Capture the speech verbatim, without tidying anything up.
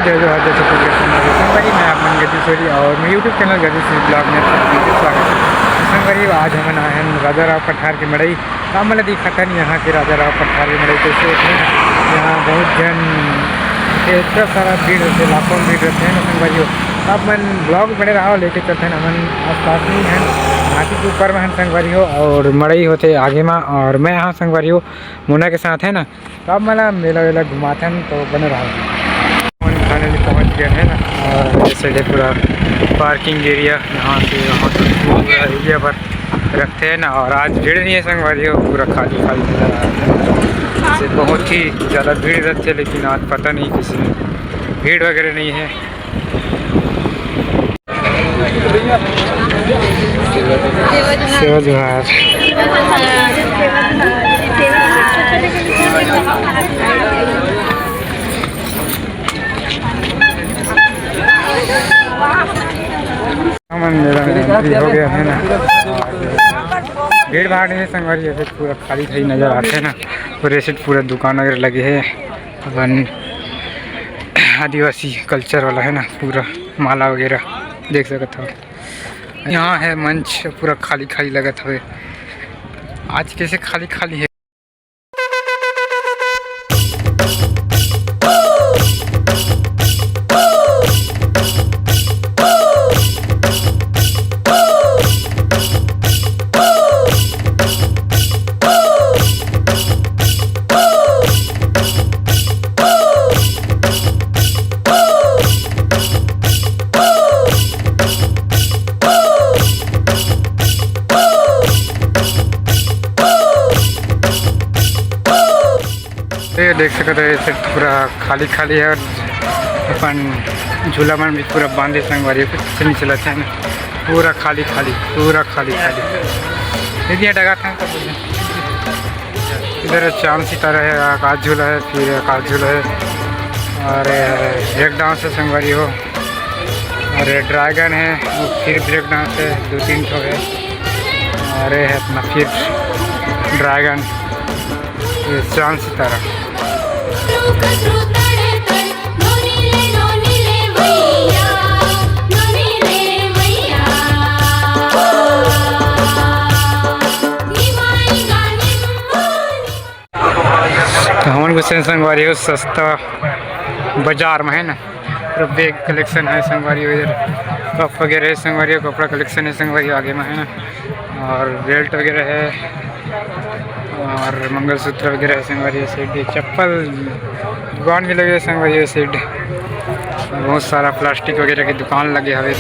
जय जोहार, जय छत्तीसगढ़ संगवारी। संगवारी, मैं आप मन गद्दी सोरी और मैं YouTube चैनल गद्दी सोरी ब्लॉग में आप सबके स्वागत है। संगवारी, आज हमन आए हैं राजा राव पठार के मड़ई। आप मन ला दिखाथन यहाँ के राजा राव पठार के मड़ई कैसे होथे। यहाँ बहुत जन के इतना सारा भीड़ रहथे, लाखों में भीड़ रहथे ना संगवारी हो। आप मन ब्लॉग बने रहो, लेके चलते हैं हमन आसपास में हैं, हाथी के ऊपर में हैं संगवारी हो, और मड़ई होथे आगे में, और मैं यहाँ संगवारी हो मुन्ना के साथ है ना। तो अब मला मेला वेला घुमाथन, तो बने रहो। फाइनली पहुंच गए हैं ना, और ऐसे है पूरा पार्किंग एरिया, यहाँ से वहाँ तक पूरा एरिया भर रखते हैं ना। और आज भीड़ नहीं है संगवारी हो, पूरा खाली खाली नजर आ रहा है। ऐसे बहुत ही ज़्यादा भीड़ रहते हैं, लेकिन आज पता नहीं किसी में भीड़ वगैरह नहीं है। सेवा जोहार। हमन मेला में एंट्री हो गया है ना। भीड़ भाड़ नहीं है संगवारी, ऐसे पूरा खाली खाली नजर आते हैं ना। और ऐसे पूरा दुकान वगैरह लगे हैं, अपन आदिवासी कल्चर वाला है ना, पूरा माला वगैरह देख सकत हो। यहाँ है मंच, पूरा खाली खाली लगत हवे। आज कैसे खाली खाली है। ये देख सकते हो, ये set पूरा खाली खाली है और अपन झूला मन भी पूरा बंद है संगवारी, कुछ नहीं चलत है ना, पूरा खाली खाली, पूरा खाली खाली। देखिए डगा था। इधर चांद सितारा है, आकाश झूला है, फिर आकाश झूला है और ब्रेक डांस है संगवारी हो, और ड्रैगन है, और फिर ब्रेक डांस है, दो तीन ठो है, और ये है अपना फिर ड्रैगन, ये चांद सितारा। तो हमन घुसे संगवारी हो सस्ता बाजार में है ना, पूरा बैग कलेक्शन है संगवारी हो, इधर कप वगैरह है संगवारी हो, कपड़ा कलेक्शन है संगवारी हो, आगे में है ना, और बेल्ट वगैरह है और मंगलसूत्र वगैरह है संगवारी हो, सेट चप्पल दुकान भी लगे है संगवारी हो, सेट बहुत सारा प्लास्टिक वगैरह की दुकान लगे हवे।